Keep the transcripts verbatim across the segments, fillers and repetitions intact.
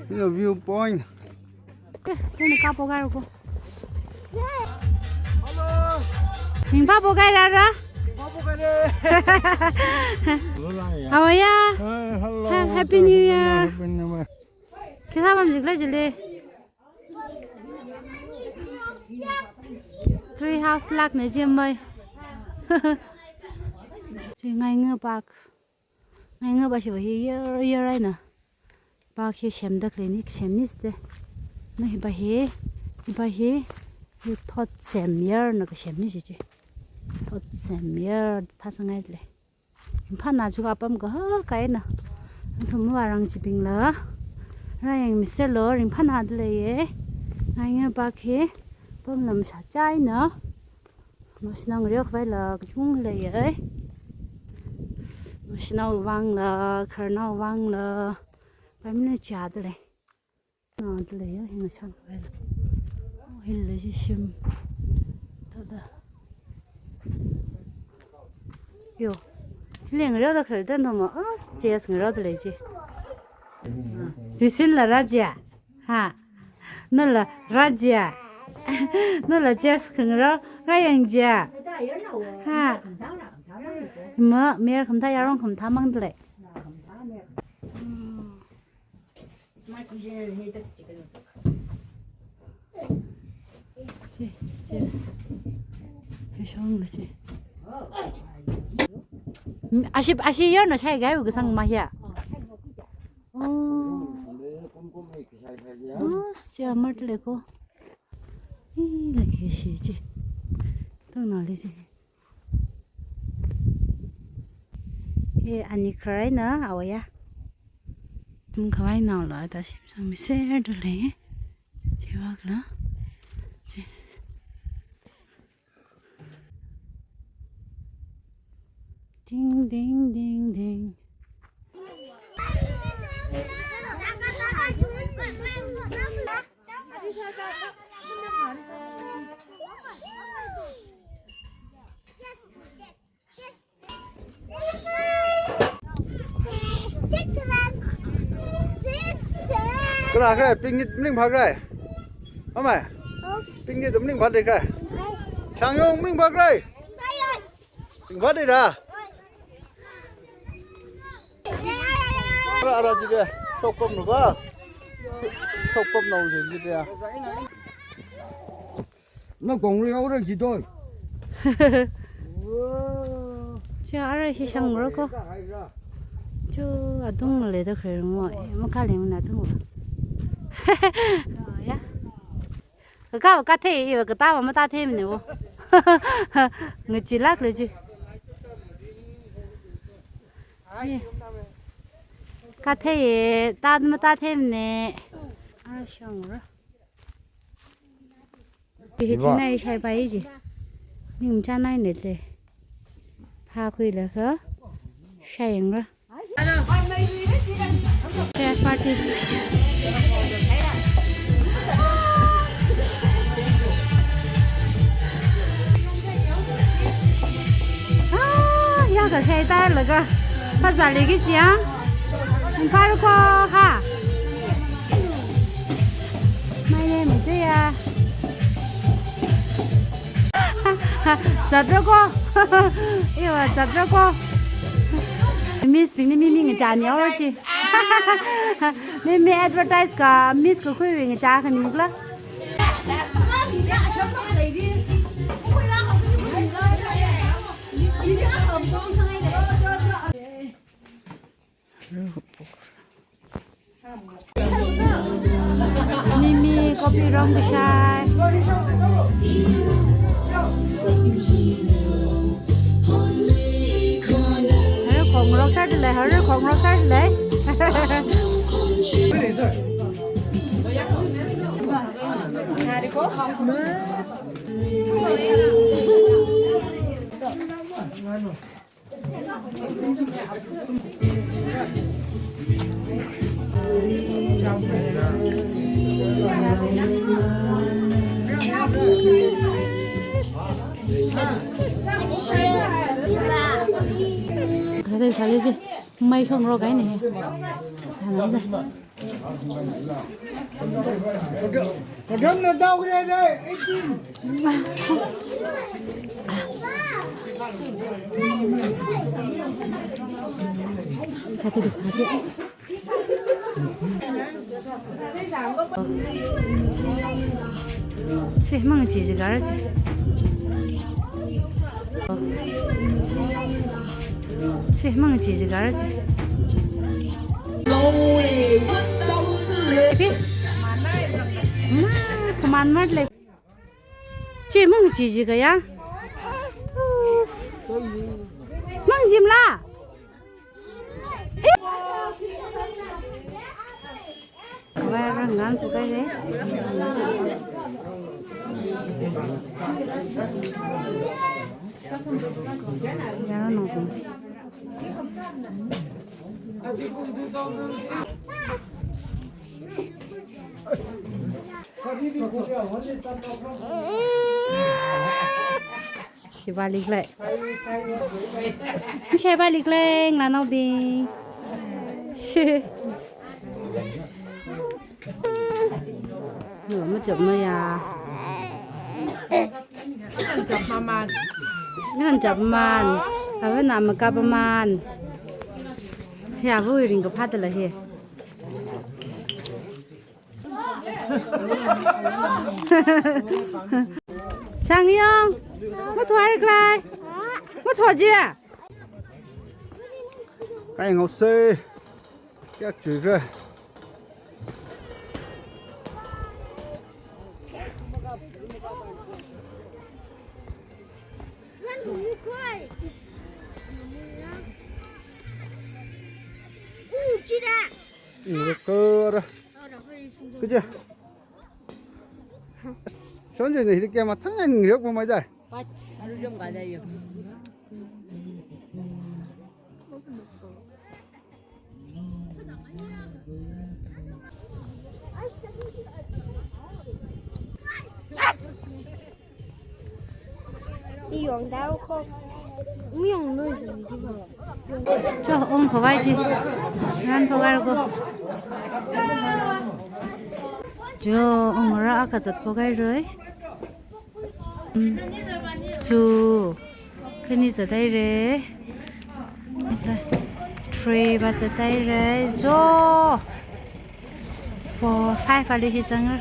View, viewpoint. Eh, tuna kapo kairo ko. Hello. Ringphā po kairara. Ringphā po kaire. How are ya? Hi, hello. Ha-, Happy New Year. Happy New Year. Kisa pam jikla jile. Tree house lak ne jemai. Chi Ngainga Park. Ngainga ba shiva hi yer yer aina. Park hi semda khaleini, semni ste. Na hi ba hi, hi ba hi, hi thot sem yer na ka semni chi chi. Thot sem yer thasangai le. Ringphāna chu kapam kahak eina. Athum vārang chibingla. Rāyangmi selo, ringphāna dalei ye. Ngainga Park hi pamlam shāchai na. Naoshinao ngareovāla kachungkha lei ye. Naoshinao vangla, khararnao vangla. Paimana chāda lei. Na dalei ya, hi ngashan khavai la. Oh, hili chi shim. Tada. Yo. Hili ngareoda khararda no ma. Ah, chess ngareoda lei chi. Ah. Jisin la Raja. Ha. Nala Raja. Nala chess khangareo, Rāyang ja. Ha. Ma, mer khamtha, yarong khamtha mang dalei. Chi, chi. Hei shong la chi. Ashi, ashi yarna shai gai u kasang ma hiya. Oh. Oh, chi amar le ko. Ih, la hishi chi. Tong na le chi. He, ani kharai na, awa ya. Hm, khavai nao la, ta shim sangmi ser dalei. Chi vak la. Chi. Ding, ding, ding, ding. Kara kara, pingit mling phak rai. Amai. Pingit mling phak rai kara. Shang yong mling phak rai. Pingit phak rai ra. Ara, ara, jide. Shok pam nu ba. Shok pam nao jide ya. Na kong ri au ra ji doi. Wow. Chi ara hi shang ro ko. Chi adung le da khe mo. Ma ka le na dung. Ya. Ka ka thei, i ka ta ma ta thei ne wo. Ngi chi lak le chi. Ka thei, ta ma ta thei ne. Ara shang ro. Hi thinai shai pai ji. Ning chanai ne le. Pha khui le kha. Shai yang ra. Share party. Ah, ya ka shai ta la ka. Pha za le ki chi ya. Ning pha ro ko ha. Mai ne mu je ya. Zatra ko. Iwa zatra ko. Miss bingni mi mi ngachān yao chi. Mi mi advertise ka miss kakhui ngachā kha mi kla. Mimi, kopi rong kashai. Harui khong rok sar le, harui khong rok sar le. Kare sale je, mai song ro kai ne. Sana da. Madam na daw kre de, eighteen. Sāda kasā chi. Chi mang chi chi kar chi. Chi mang chi chi kar chi. Chi. Ma, kaman mat le. Chi mang chi chi kaya. Mang jim la. Wai rang ngan pu kai le. Ya no. Sheba lik lai. Sheba lik lai, nganao bi. Yo, machuk maya. Chap maman. Ngan chap man. Ava nama kapa man. Ya, bu ring kapha tala he. Shangyong, mathoi klai. Mathoi je. Kai ngau se. Kyak chui kra. Ngan hu koi. U chira. Ngakara. Kaja. Shonje ne hiri kya mathang ngiryok pamai dai. Pat, aru jom ga dai yo. Cho, ong khavai chi. Ran khavai ko. Cho, ong ra aka zat khavai roi. Cho, khani zat hai re. Three va zat hai re. Cho. Four, five ali hi zanga.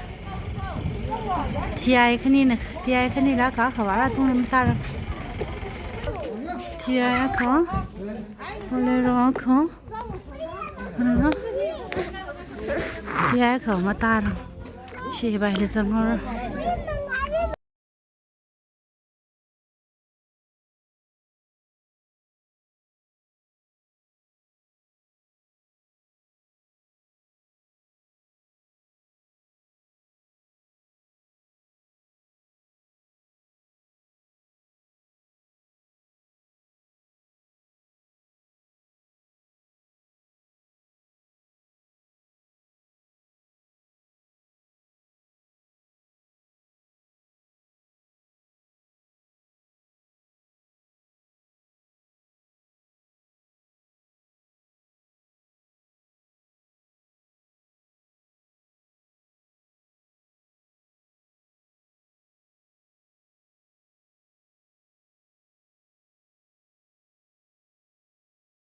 T I khani na, T I khani la ka khavara tung lim tar. T I ka, Bolero ka. T I ka matar. Shi bai li zanga.